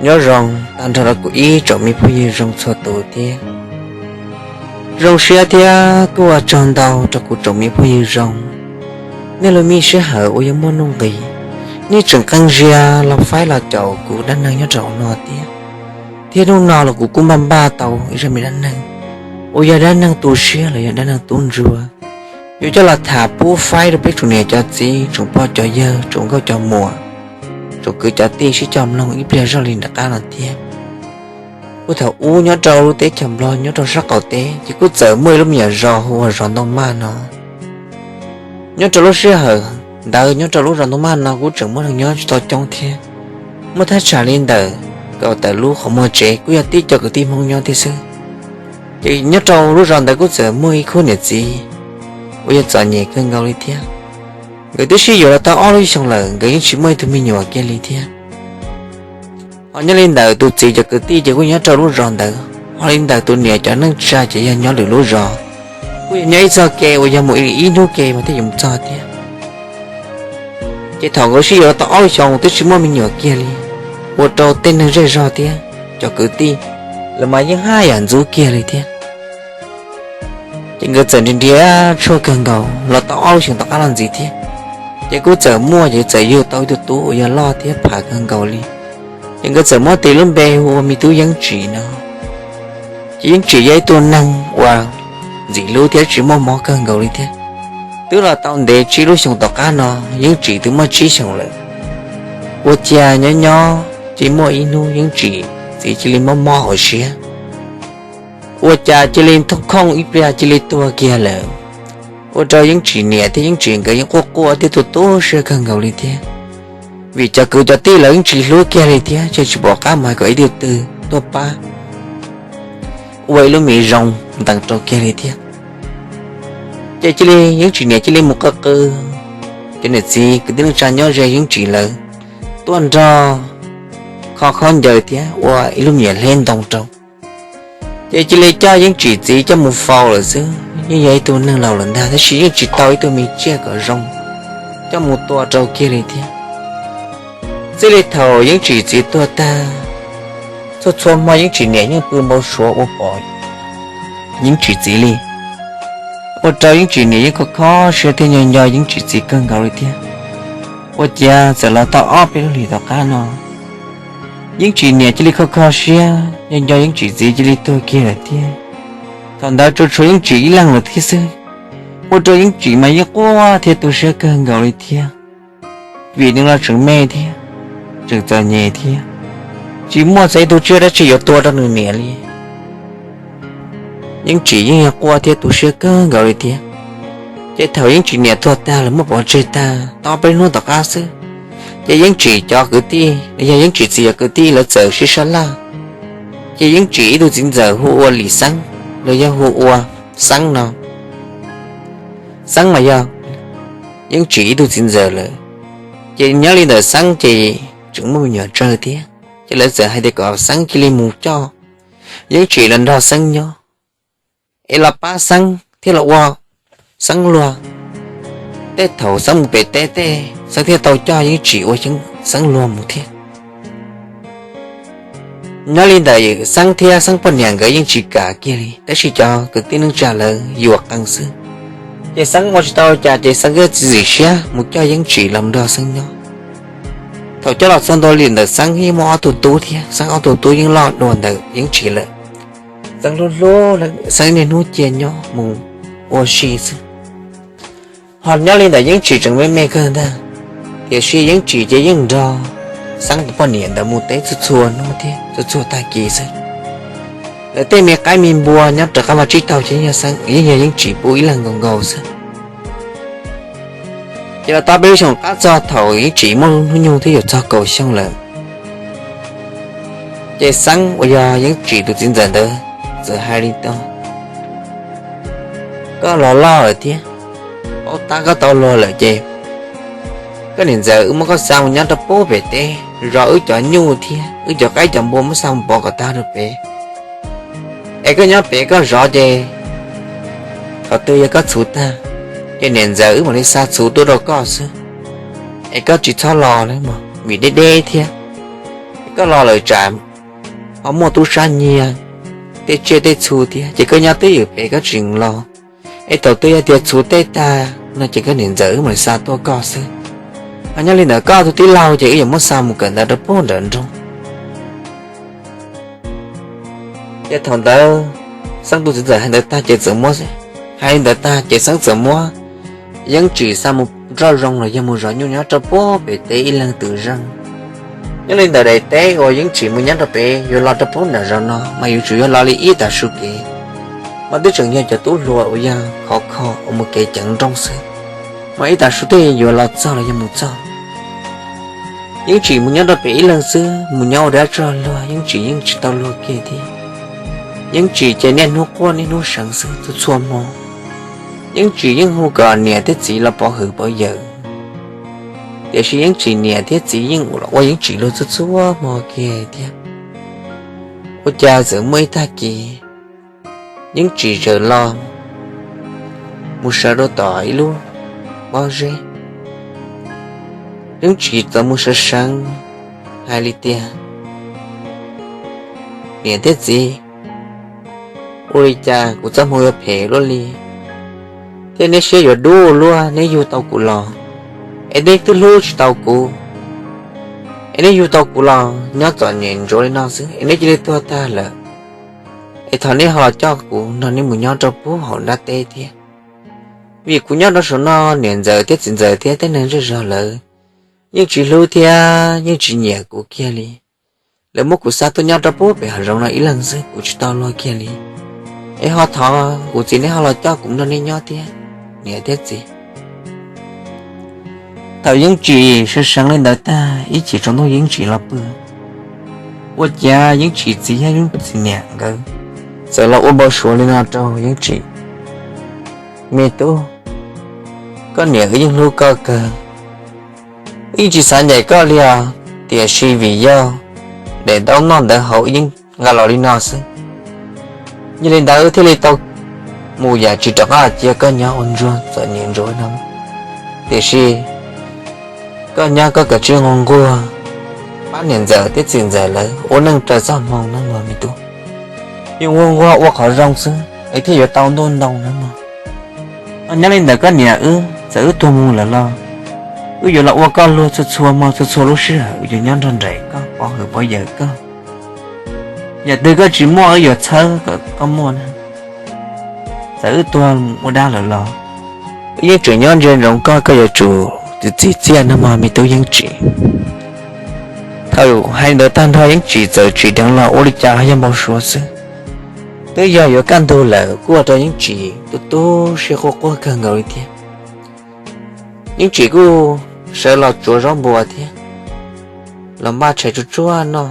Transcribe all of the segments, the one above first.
Nyob zoo tag nrho rau kuv ib tsoom me phooj ywg zoo txhua tus thiab. Zoo siab thiab kuj ua tsaug ntau rau kuv tsoom me phooj ywg zoo. Nej lub me sij hawm uas yog muaj nuj nqis, nej tseem qee zias los faib los caum kuv dab neeg nyob rau hauv no thiab. Thiab hnub no los kuv kuj npaj npaj tau ib zaj me dab neeg uas yog dab neeg tu siab los yog dab neeg tub ntsuag, yuav coj los tham pub faib rau peb tsoom niam cov txiv, tsoom pog cov yawg, tsoom nkauj cov muam, tsoom kwv cov tij sib coj mloog ib pliag zoj li nram qab no thiab. Kuj thaum ub nyob rau lub teb chaws Nplog nyob rau sab qaum teb ces kuj txawm muaj ib lub me nyuam zos hu ua zos Ntoo Maj no. Nyob rau lub sij hawm ntawd nyob rau lub zos Ntoo Maj no kuj tseem muaj neeg nyob tsis tau coob thiab, muaj thaj tsam li ntawm kaum tawm lub qhov muag tsev, kuj yog tib co kwv tij Hmoob nyob thiab xwb. Ces nyob rau lub zos ntawd kuj txawm muaj ib khub niam txiv uas yog txom nyem kawg nkaus li thiab. Nkawd twb sib yuav los tau ob lub xyoos lawm, nkawd yeej tsis muaj ib tug me nyuam kiag li thiab. Ho nyob li ntawm tus txiv cov kwv tij ces kuj nyob rau lub zos ntawd, ho li ntawm tus niam cov neej tsa ces yog nyob lwm lub zos, kuj yog nyob ib txoj ke uas yog mus ib hnub ke mas thiaj yuav mus txog thiab. Ces thaum nkawd sib yuav los tau ob lub xyoos twb tsis muaj me nyuam kiag li, ua rau tej neeg zej zog thiab cov kwv tij los mas yeej haj yam ntxub kiag li thiab. Ces nkawd txawm nrhiav nrhiav tshuaj kawg nkaus los tau ob lub xyoos tom qab los ntxiv thiab, ces kuj txawm muaj, ces txawm yug tau ib tug tub uas yog loj thiab pham kawg nkaus li. Ces nkawd txawm muab tis lub npe hu ua me tub Yeeb Tsim no. Ces Yeeb Tsim yog ib tug neeg uas ntxim hlub thiab tsis muaj mob kawg nkaus li thiab. Twb los tau ntev tsib lub xyoos tom qab no, Yeeb Tsim twb muaj tsib xyoos lawm. Ua cas nyob nyob ces muaj ib hnub Yeeb Tsim txiv cia li mob mob hauv siab, ua cas cia li thooj khooj ib pliag cia li tuag kiag lawm. Ua rau Yeeb Tsim niam thiab Yeeb Tsim nkawd yeej quaj quaj thiab tu tu siab kawg nkaus li thiab, vim cov kwv cov tij lawv yeej tsis hlub kiag li thiab, ces tsis pom qab mus hais kom ib tug twg tuaj pab ua ib lub me zoo ntees rau kiag li thiab. Ces cia li Yeeb Tsim niam cia li mus qw qw cov niam txiv kwv tij neej tsa nyob ze Yeeb Tsim lawv tuaj nrog kho khaub ncaws thiab ua ib lub me nyuam hleb ntoo rau. Ces cia li coj Yeeb Tsim txiv coj mus faus lawm xwb. Yeej yog ib tug neeg laus lawm ntag, tab sis yeej tsis tau ib tug me tsiaj kom zoo coj mus tua rau kiag li thiab. Txij li thaum Yeeb Tsim txiv tuag tag, txhua txhua hmo Yeeb Tsim niam yeej pw npau suav ua pom Yeeb Tsim txiv li, ua rau Yeeb Tsim niam yeej kho kho siab thiab nco nco Yeeb Tsim txiv kawg nkaus li thiab. Ua cas txawm los tau ob peb lub hlis tom qab no, Yeeb Tsim niam cia li kho kho siab nco nco Yeeb Tsim txiv cia li tuag kiag lawm thiab. Thaum ntawd tsuas tshuav Yeeb Tsim ib leeg lawm thiab xwb, ua rau Yeeb Tsim mas yeej quaj thiab tu siab kawg nkaus li thiab, vim nws los tseem me thiab, tseem txom nyem thiab, tsis muaj txog ib tug tsiaj dab tsi yuav tua rau nws niam li. Yeeb Tsim yeej yog quaj thiab tu siab kawg nkaus li thiab. Ces thaum Yeeb Tsim niam tuag tag lawm muab pov tseg tag tau peb hnub tom qab xwb, ces Yeeb Tsim cov kwv tij los yog Yeeb Tsim txiv cov kwv tij lawv txawm sib sab laj. Ces Yeeb Tsim ib tug txiv ntxawm hu ua Lim Xeeb los yog hu ua Xeeb no. Xeeb mas yog Yeeb Tsim ib tug txiv ntxawm lawm. Ces nyob li ntawm Xeeb ces tseem muaj me nyuam tsawg thiab, ces lawv txawm hais tias kom Xeeb cia li mus coj Yeeb Tsim los nrog Xeeb nyob, es los pab Xeeb thiab los ua Xeeb luag. Tej thaum Xeeb mus pem teb tej Xeeb thiaj tau coj Yeeb Tsim ua Xeeb luag mus thiab. Nyob li ntawm Xeeb thiab Xeeb poj niam nkawd yeej tsis kam kiag li, tab sis cov kwv tij neej tsa lawv yuam qees xwb. Ces Xeeb ua tsis tau cas ces Xeeb thiaj txiav txim siab mus coj Yeeb Tsim los nrog Xeeb nyob. Thaum coj los txog ntua li ntawm Xeeb yeej muaj ob tug tub thiab, Xeeb ob tug tub yeej loj dua ntawm Yeeb Tsim lawm. Xeeb hlub hlub Xeeb niaj hnub cia nyob mus ua si xwb. Ho nyob li ntawm Yeeb Tsim tseem me me kawg ntag, tiam sis Yeeb Tsim ces yeej nrog Xeeb tus poj niam ntawd mus teb txhua txhua hnub thiab txhua txhua tag kis xwb. Lawv tej me qaib me npua nyob rov qab vaj tsib taug ces yeej yog Xeeb, yeej yog Yeeb Tsim pub ib leeg nkaus nkaus xwb. Ces los tau peb lub xyoos qab txog thaum Yeeb Tsim muaj lub hnub nyoog twb yuav txog kaum xyoo lawm, ces Xeeb uas yog Yeeb Tsim tus txiv ntxawm ntawd txawm hais li no: Koj los loj lawm thiab, paub tab koj tau luag lawm ces koj niam ntxawm wb muab koj xa mus nyob rau pub pem teb, zov wb cov nyuj thiab wb cov qaib cov npua muab xa mus pov kom tag rau pem. Es koj nyob pem koj zov ces qhov twg yog koj txhuv tag, ces niam ntxawm wb mam li xa txhuv tuaj rau koj xwb. Es koj tsis txhob los lawm mog, vim deb deb thiab. koj los lawm tsam ho muaj tub sab nyiag tej tsiaj tej txhu thiab, ces koj nyob twj ywm pem koj tsis los. Es thaum twg yog tias txhuv teb tag no ces koj niam ntxawm wb mam li xa tuaj koj xwb. Ho nyob li ntawd koj tus tij laug ces wb yuav muab xa mus kawm ntawv rau puag nram nroog. Ces thaum ntawd Xeeb tus txiv ntxawm hais ntawd tag ces txawm muab, hais li ntawd tag ces Xeeb txawm muab Yeeb Tsim xa mus nroj zoo los yog mus zov nyuj nyob rau puag pem teb ib leeg twm zeej. Nyob li ntawm daim teb uas Yeeb Tsim mus nyob rau pem yuav los rau puag nram zos no mas yuav tsum yog los li ib tag su kev, mas twb tseem yog cov tub hluas uas yog khov kho uas mus kev ceev nrooj xwb, mas ib tag su thiaj yuav los txog los yog mus txog. Yeeb Tsim mus nyob rau pem ib leeg xwb, mus nyob ua dab tsog luag, Yeeb Tsim yeej tsis tau luag kiag thiab. Yeeb Tsim ces niaj hnub quaj niaj hnub seev xwb txhua txhua hmo. Yeeb Tsim yeej hu kom niam thiab txiv los pov hwm pov yawm, tiam sis Yeeb Tsim niam thiab txiv yeej ua Yeeb Tsim luag txhua txhua hmo kiag thiab. Ua cas txawm muaj ib tag kis Yeeb Tsim txawm los mus sawv rau tom ib lub pob zeb. Yeeb Tsim txawm mus sawv seev hais li tias, niam thiab txiv, ua li cas kuv txoj hmoo yuav phem luaj li, thiab neb siab yuav dub luaj, neb yug tau kuv los es neb twb hlub tsis tau kuv, es neb yug tau kuv los nyob txom nyem ntsuav li no xwb es neb cia li tuag tag lawm. Es thov neb ho los coj kuv nrog neb mus nyob rau puag hauv nrab teb thiab, vim kuv nyob rau saum no niam ntxawm thiab txiv ntxawm thiab tej neeg zej zog lawv yeej tsis hlub thiab yeej tsis nyiam kuv kiag li. Lawv muab kuv xa tuaj nyob rau puag pem hav zoov no ib leeg xwb, kuv tsis tau luag kiag li. Es ho thov kuv txiv neb ho los coj kuv nrog neb nyob thiab, niam thiab txiv. Thaum Yeeb Tsim sawv seev li ntawd tag, ib chim tsaus ntuj Yeeb Tsim los pw, ua cas Yeeb Tsim txiv thiab Yeeb Tsim niam nkawd txawm los ua npau suav li no rau Yeeb Tsim, me tub, koj niam wb yeej hlub koj kawg, wb yeej tsis xav ncaim koj li os, tiam sis vim yog daim ntaub noj ntawv hauv wb yeej nqa los li no xwb. Yog li ntawd wb thiaj li tau mus yam tsis rov qab cia koj nyob ua ntsuag txom nyem ntsuav no. Tiam sis koj nyob koj kav tsij nquag nquag pab niam ntxawm thiab txiv ntxawm lawv ua neej raws txoj hmoo nawb mog me tub. Yus nquag nquag ua qhov zoo xwb es thiaj yuav tau ntuj ntoo nawb mog. Nyob li ntawm koj niam wb, txawm wb tuag mus lawm los wb yuav los ua koj luag txhua txhua hmo txhua txhua lub sij hawm, wb yuav nyob nrog nraim koj, pov hwm pov yawm koj. Yam twg koj tsis muaj wb yuav txhawb kom koj muaj na. Txawm wb tuag mus ua dab lawm los wb yeej tseem nyob ntsia ntsoov koj, koj yuav tsum txim txiaj nawb mog me tub Yeeb Tsim. Thaum hais li ntawd tag nrho Yeeb Tsim txawm tsim dheev los ua li cas yog npau suav xwb. Twb yog yuav kaj ntug lawm kuj ua rau Yeeb Tsim tu tu siab quaj quaj kawg nkaus li thiab. Yeeb Tsim kuj sawv los tsuav zaub npua thiab los npaj tshais tsuag tsuag noj,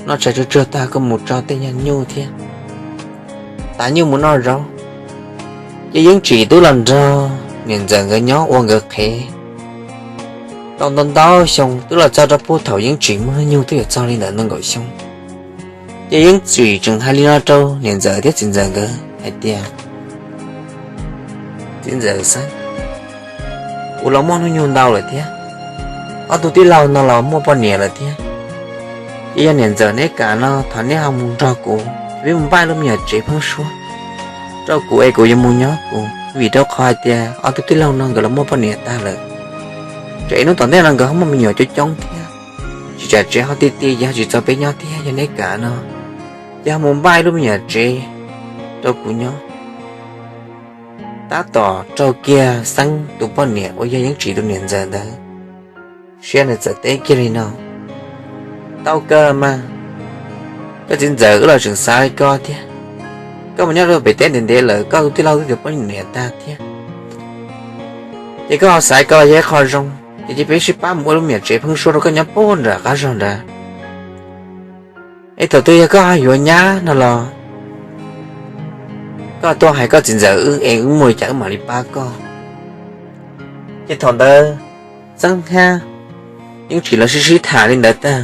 noj tshais tsuag tsuag tag kuj mus tso tej nyuag nyuj thiab tav nyuj mus noj zaub. Ces Yeeb Tsim twb los nrog niam ntxawm nkawd nyob ua nkawd qhev tau ntau ntau xyoo, twb los txog rau puag thaum Yeeb Tsim muaj hnub nyoog twb yuav txog li ntawm nees nkaum xyoo. Ces Yeeb Tsim tseem hais li no rau niam ntxawm thiab txiv ntxawm nkawd hais tias, txiv ntxawm Xeeb, kuv los muaj hnub nyoog ntau lawm thiab, ob tug tij laug no los muaj poj niam lawm thiab. Ces yog niam ntxawm neb kam no thov neb ho mus nrog kuv, peb mus npaj lub me nyuam tsev pheeb suab rau kuv es kuv yuav mus nyob kuv, vim rau qhov hais tias ob tug tij laug no nkawd los muaj poj niam tag lawm. Ces hnub tom ntej no nkawd ho muaj me nyuam coob coob thiab, tsis tsam tsev ho ti ti ces ho tsis txaus peb nyob thiab. Yog neb kam no ces ho mus npaj ib lub me nyuam tsev rau kuv nyob. Tab tom raug kiag Xeeb tus poj niam uas yog Yeeb Tsim tus niam ntxawm ntawd siab nws txawm teb kiag li no, tau kawg mas, koj txiv ntxawm wb los tseem xav li koj thiab. Koj mus nyob rau pem teb ntev ntev lawm koj tus tij laug twb yuav poj niam tag thiab, ces koj ho xav li ko los yog ib qho zoo, ces cia peb sib pab mus ua lub me nyuam tsev pheeb suab rau koj nyob puag nram qab zog nrad. Es thaum twg yog koj ho yuav nyab no los koj tuaj hais koj txiv ntxawm wb es wb muaj li cas wb mam li pab koj. Ces thaum ntawd Xeeb thiab Yeeb Tsim lawv sib sib tham li ntawd tag,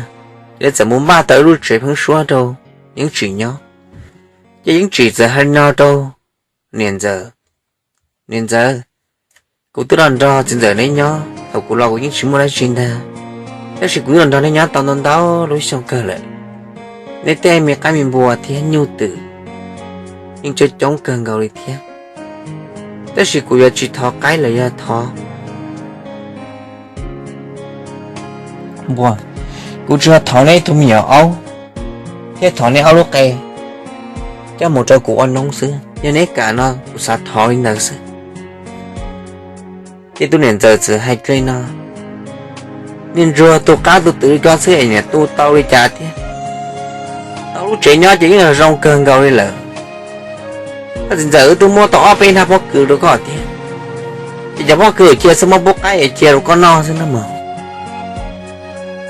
ces lawv txawm mus npaj tau ib lub tsev pheeb suab rau Yeeb Tsim nyob. Ces Yeeb Tsim txawm hais li no rau niam ntxawm, niam ntxawm, kuv twb los nrog txiv ntxawm neb nyob, thaum kuv los kuv yeej tsis muaj dab tsi ntag. Tab sis kuv twb los nrog nej nyob tau ntau ntau lub xyoo kawg lawm. Nej tej me qaib me npua thiab nyuj twm yeej coob coob kawg nkaus li thiab. Tab sis kuv yuav tsis thov qaib los yog thov npua. Kuv tsuas thov nej ib tug me nyuam aub thiab thov nej ob lub qe coj mus rau kuv ua noob xwb. Yog nej kam no kuv xav thov li ntawd xwb. Ces tus niam ntxawm txawm hais kiag no, Niag ntsuag, tu qab tu twm li koj xwb es niam tu tau li cas thiab? Tau lub tsev nyob ces yeej yog zoo kawg nkaus li lawm. Koj txiv ntxawm wb twb muab tau ob peb nrab pob kws rau koj thiab, ces cov pob kws cia xwb, muab pub qaib es cia rau koj noj xwb na mog.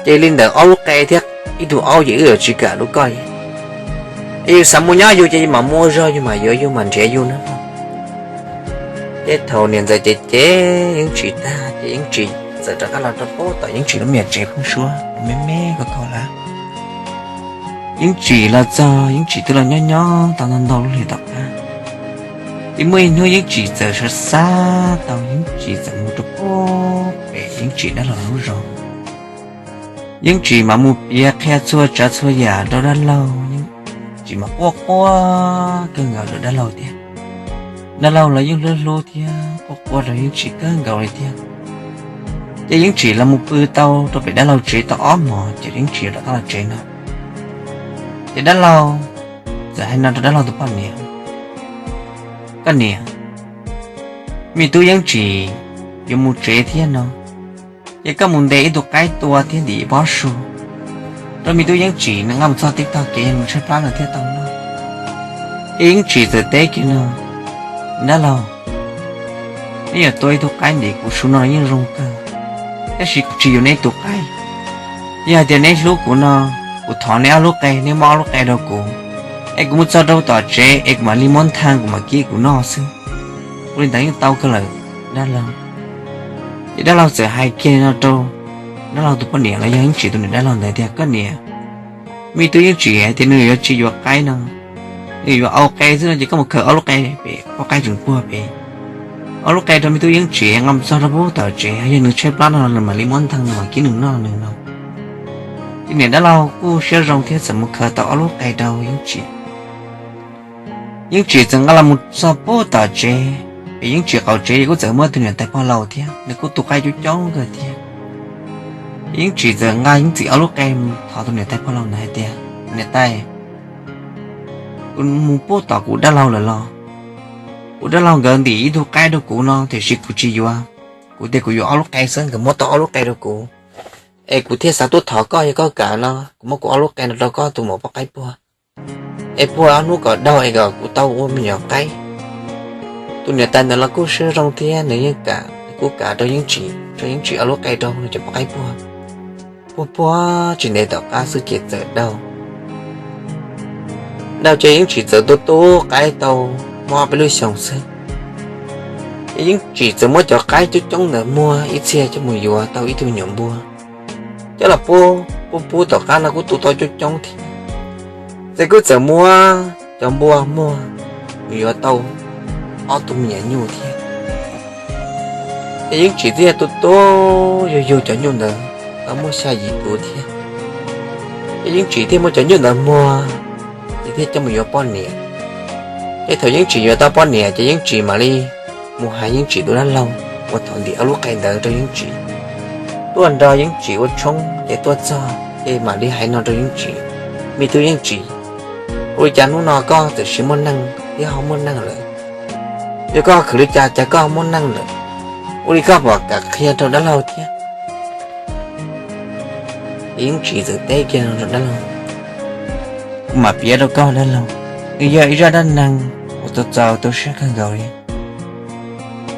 Ces li ntawd ob lub qe thiab ib tug aub ces wb yuav tsis kam rau koj. Es yus xav mus nyob yus ces yus mam mus ua zog, yus mam yuav, yus mam nrhiav yus na. Ces thaum niam ntxawm ces cem Yeeb Tsim tag ces Yeeb Tsim txawm rov qab los rau pem tom Yeeb Tsim lub me nyuam tsev pheeb suab me me koj koj lawm. Yeeb Tsim los txog, Yeeb Tsim twb los nyob nyob tau ntau ntau lub hlis tom qab, ces muaj ib hnub Yeeb Tsim txawm xav xav tau, Yeeb Tsim txawm mus rau pem Yeeb Tsim dab laug lub zos. Yeeb Tsim mas mus piav qhia txhua tsav txhua yam rau dab laug, Yeeb Tsim mas quaj quaj kawg nkaus rau dab laug thiab. Dab laug los yeej hlub hlub thiab quaj quaj rau Yeeb Tsim kawg nkaus li thiab. Ces Yeeb Tsim los mus pw tau rau pem dab laug tsev tau ob hmos ces Yeeb Tsim rov qab los tsev no. Ces dab laug txawm hais no rau dab laug tus poj niam, Koj niam, me tub Yeeb Tsim yuav mus tsev thiab no, ces koj mus ntes ib tug qaib tua thiab ntim pob su rau me tub Yeeb Tsim, nws nqa mus txog tib tog kev nws tshaib plab nws thiaj tau noj. Ces Yeeb Tsim txawm teb kiag no, Dab laug, neb yuav tua ib tug qaib ntim kuv su no yeej zoo kawg, tab sis kuv tsis yuav neb tus qaib. Yog hais tias neb hlub kuv no, kuv thov neb ob lub qe, neb muab ob lub qe rau kuv, es kuv mus txog rau tom tsev es kuv mam li muab nthav kuv mam kib kuv noj xwb. Ua li ntawd yeej tau kawg lawm dab laug. Ces dab laug txawm hais kiag no rau dab laug tus poj niam los yog Yeeb Tsim tus niam dab laug ntawd tias, Koj niam, me tub Yeeb Tsim hais tias nws yuav tsis yuav qaib no, nws yuav au qe xwb no ces koj mus khaws ob lub qe pem, ob qaib tseem puag pem, ob lub qe rau me tub Yeeb Tsim nqa mus txog rau pem tom tsev, yog nws tshaib plab no nws mam li muab nthav nws mam kib nws noj nws no. Ces niam dab laug kuj siab zoo thiab txawm mus khaws tau ob lub qe rau Yeeb Tsim. Yeeb Tsim txawm nqa los mus txog pem tom tsev, es Yeeb Tsim qaum tsev kuj txawm muaj tus niam tais pog laus thiab, nws kuj tu qaib coob coob kawg thiab. Yeeb Tsim txawm nqa Yeeb Tsim ob lub qe mus thov tus niam tais pog laus ntawd hais tias, Niam tais, kuv mus pem tom kuv dab laug lawm los, kuv dab laug nkawd ntim ib tug qaib rau kuv no tiam sis kuv tsis yuav, kuv tias kuv yuav ob lub qe xwb, nkawd muab tau ob lub qe rau kuv, es kuv thiaj xav tuaj thov koj, yog koj kam no kuv muab kuv ob lub qe no rau koj tus muam poj qaib puag, es puag ob hnub kom daug es kom kuv tau ua me nyuam qaib. Tus niam tais ntawd los kuj siab zoo thiab nws yeej kam, nws kuj kam rau Yeeb Tsim, rau Yeeb Tsim ob lub qe rau nws cov poj qaib puag. Puag puag tsis ntev tom qab xwb ces txawm daug. Daug ces Yeeb Tsim txawm tu tu qaib tau muaj ob peb lub xyoos xwb, ces Yeeb Tsim txawm muab cov qaib coob coob ntawd muag ib txhia coj mus yuav tau ib tug me nyuam npua, coj los pub pub pub tom qab no kuj tu tau coob coob thiab. Ces kuj txawm muab cov npua muag mus yuav tau ob tug me nyuam nyuj thiab. Ces Yeeb Tsim thiaj tu tu yug yug cov nyuj ntawd tau muaj xya yim tus thiab. Ces Yeeb Tsim thiaj muab cov nyuj ntawd muag, ces thiaj coj mus yuav poj niam. Ces thaum Yeeb Tsim yuav tau poj niam ces Yeeb Tsim mam li mus hais Yeeb Tsim tus dab laug uas thaum ntim ob lub qe ntawd rau Yeeb Tsim, tuaj nrog Yeeb Tsim ua tshoob. Ces tuaj txog ces mam li hais no rau Yeeb Tsim, Me tub Yeeb Tsim, ua li cas hnub no koj txawm siv muaj neej thiab ho muaj neej lawm? Yog koj khwv li cas cas koj muaj neej lawm? Ua li koj pom kam qhia rau dab laug thiab. Yeeb Tsim txawm teb kiag rau dab laug, Kuv mam piav rau koj dab laug, nws yog ib zaj dab neeg uas txaus txaus tu siab kawg nkaus li.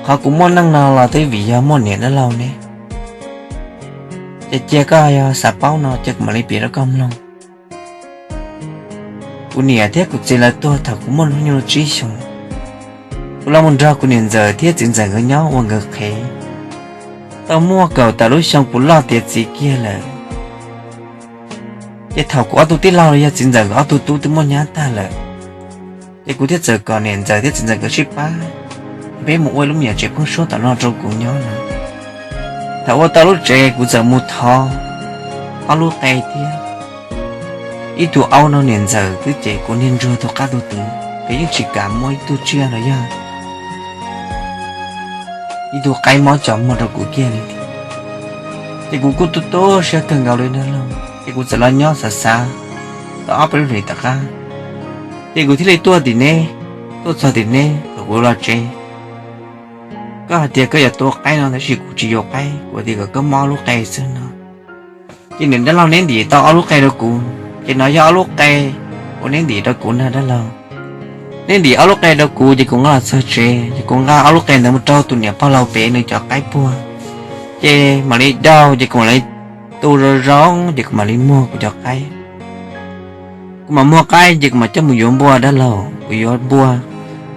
Qhov kuv muaj neej no los twb vim yog muaj niam dab laug ne. Ces cia koj yog xav paub no ces kuv mam li piav rau koj mloog. Kuv niam thiab kuv txiv lawv tuag thaum kuv muaj hnub nyoog tsib xyoos. Kuv los mus nrog kuv niam ntxawm thiab txiv ntxawm nkawd nyob ua nkawd qhev. Tau muaj kaum tawm lub xyoo kuv loj tiav txiv kiag lawm. Ces thaum kuv ob tug tij laug los yog txiv ntxawm nkawd ob tug tub twb muaj nyab tag lawm, ces kuv thiaj txawm kom niam ntxawm thiab txiv ntxawm nkawd sib pab, peb mus ua ib lub me nyuam tsev pheeb suab tom no rau kuv nyob no. Thaum ua tau lub tsev kuv txawm mus thov ob lub qe thiab ib tug aub no niam ntxawm twb ces kuv niag ntsuag tus qab tus twv, ces yeej tsis kam muab ib tug tsiaj los yog ib tug qaib mob cos muag rau kuv kiag li thiab. Ces kuv kuj tu tu siab kawg nkaus li na lauj, ces kuv txawm los nyob xav xav tau ob peb lub hlis tom qab, ces kuv thiaj li tuaj tim neb, tuaj txog tim neb kom kuv los tsev. Koj hais tias koj yuav tua qaib no tab sis kuv tsis yuav qaib, kuv tias kom koj mob lub qe xwb no. Ces niam dab laug neb ntim tau ob lub qe rau kuv, ces no yog ob lub qe uas neb ntim rau kuv na dab laug. Neb ntim ob lub qe rau kuv ces kuv nqa los txog tsev, ces kuv nqa ob lub qe ntawd mus rau tus niam pog laus pem nws cov qaib puag, ces mam li daug, ces kuv mam li tu zoo zoo, ces kuv mam li muag kuv cov qaib. Kuv mam muag qaib ces kuv mam coj mus yuav npua dab laug, kuv yuav npua,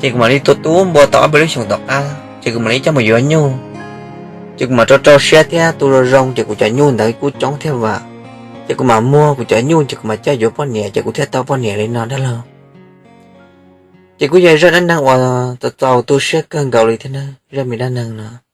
ces kuv mam li tua tub npua tau ob peb lub xyoos tom qab, ces kuv mam li coj mus yuav nyuj. Ces kuv mam rau rau siab thiab tu zoo zoo, ces kuv cov nyuj ntawd kuj coob thiab vam. Ces kuv mam muag kuv cov nyuj, ces kuv mam coj yuav poj niam, ces kuv thiaj tau poj niam li no dab laug. Ces kuj yog zaj dab neeg uas txaus txaus tu siab kawg nkaus li thiab na, zaj me dab neeg no.